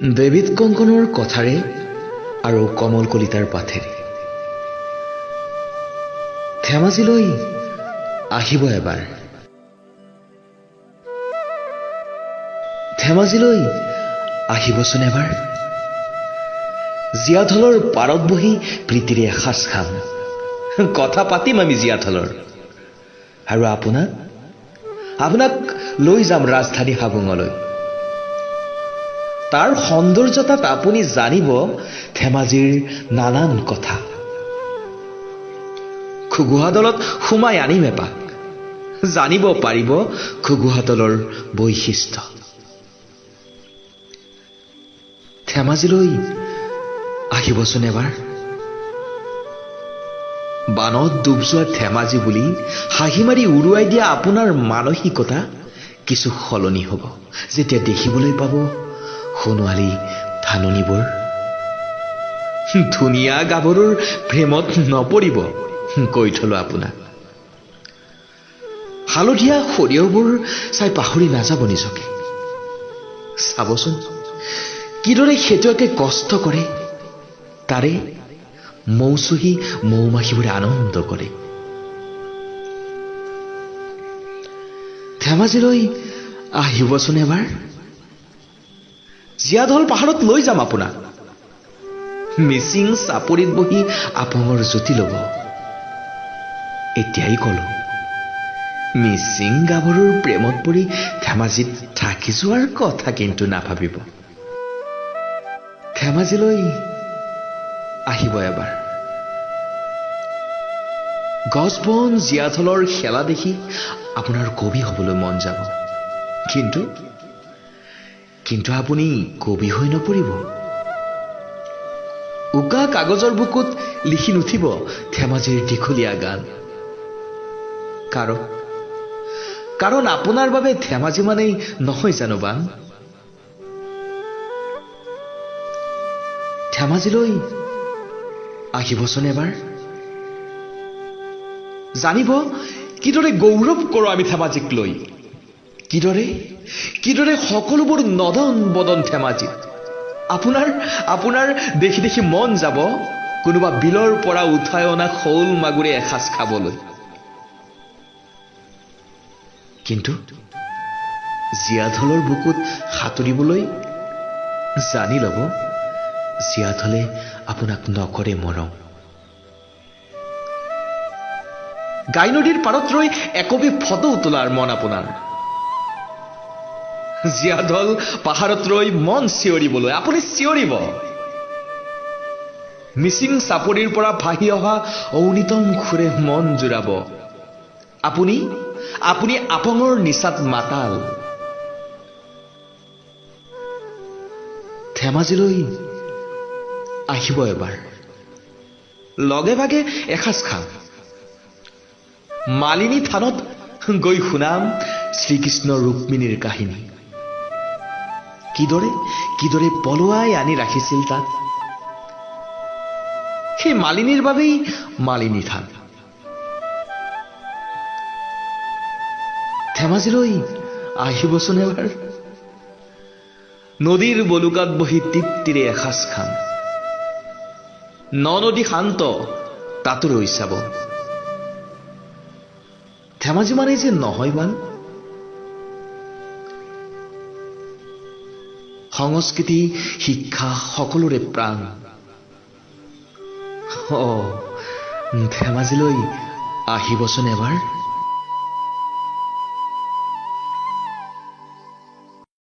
David কংকনৰ কথাৰে আৰু কমল কলিতাৰ পাঠেৰে। ধেমাজিলৈ আহিব এবাৰ, ধেমাজিলৈ আহিবচোন এবাৰ। জীয়াঢলৰ পাৰত বহি প্ৰীতিৰে এসাঁজ খাম, কথা পাতিম আমি জীয়াঢলৰ। আৰু আপোনাক লৈ যাম ৰাজধানী হাবুঙলৈ। তাৰ সৌন্দৰ্যতাত আপুনি জানিব ধেমাজিৰ নানান কথা। ঘুগুহাদলত সোমাই আনিম এপাক, জানিব পাৰিব ঘুগুহাদলৰ বৈশিষ্ট্য। ধেমাজিলৈ আহিবচোন এবাৰ। বানত ডুব যোৱা ধেমাজি বুলি হাঁহি মাৰি উৰুৱাই দিয়া আপোনাৰ মানসিকতা কিছু সলনি হ'ব যেতিয়া দেখিবলৈ পাব সোণোৱালী ধাননিবোৰ। ধুনীয়া গাভৰুৰ প্ৰেমত নপৰিব, কৈ থলো আপোনাক। হালধীয়া সৰিয়হবোৰ চাই পাহৰি নাযাব নিজকে। চাবচোন কিদৰে খেতিয়কে কষ্ট কৰে, তাৰে মৌচুহী মৌমাখিবোৰে আনন্দ কৰে। ধেমাজিলৈ আহিবচোন এবাৰ। জীয়াঢল পাহাৰত লৈ যাম আপোনাক। মিচিং চাপৰিত বহি আপঙৰ জুতি ল'ব। এতিয়াই কলো, মিচিং গাভৰুৰ প্ৰেমত পৰি ধেমাজিত থাকি যোৱাৰ কথা কিন্তু নাভাবিব। ধেমাজিলৈ আহিব এবাৰ। গছ বন জীয়াঢলৰ খেলা দেখি আপোনাৰ কবি হ'বলৈ মন যাব, কিন্তু কিন্তু আপুনি কবি হৈ নপৰিব। উকা কাগজৰ বুকুত লিখি নুঠিব ধেমাজিৰ দীঘলীয়া গান। কাৰণ আপোনাৰ বাবে ধেমাজি মানেই নহয় জানো বান। ধেমাজিলৈ আহিবচোন এবাৰ। জানিব কিদৰে গৌৰৱ কৰোঁ আমি ধেমাজিক লৈ, কিদৰে সকলোবোৰ নদন বদন ধেমাজিত। আপোনাৰ দেখি দেখি মন যাব কোনোবা বিলৰ পৰা উঠাই অনা শ'ল মাগুৰে এসাঁজ খাবলৈ। কিন্তু জীয়াঢলৰ বুকুত সাঁতুৰিবলৈ জানি ল'ব, জীয়াঢলে আপোনাক নকৰে মৰম। গাই নদীৰ পাৰত ৰৈ একবি ফটো তোলাৰ মন আপোনাৰ। জীয়াঢল পাহাৰত ৰৈ মন চিঞৰিবলৈ আপুনি চিঞৰিব। মিচিং চাপৰিৰ পৰা ভাহি অহা ঔনিতম সুৰে মন জোৰাব। আপুনি আপঙৰ নিচাত মাতাল। ধেমাজিলৈ আহিব এবাৰ, লগে ভাগে এসাঁজ খাম। মালিনী থানত গৈ শুনাম শ্ৰীকৃষ্ণ ৰুক্মিণীৰ কাহিনী। কিদৰে পলুৱাই আনি ৰাখিছিল তাত। সেই মালিনীৰ বাবেই মালিনী থান। ধেমাজিলৈ আহিবচোন এবাৰ। নদীৰ বলুকাত বহি তৃপ্তিৰে এসাঁজ খাম। নদী শান্ত, তাতো ৰৈ চাব। ধেমাজি মানে যে নহয় বান। সংস্কৃতি শিক্ষা সকলোৰে প্ৰাণ। অ, ধেমাজিলৈ আহিবচোন এবাৰ।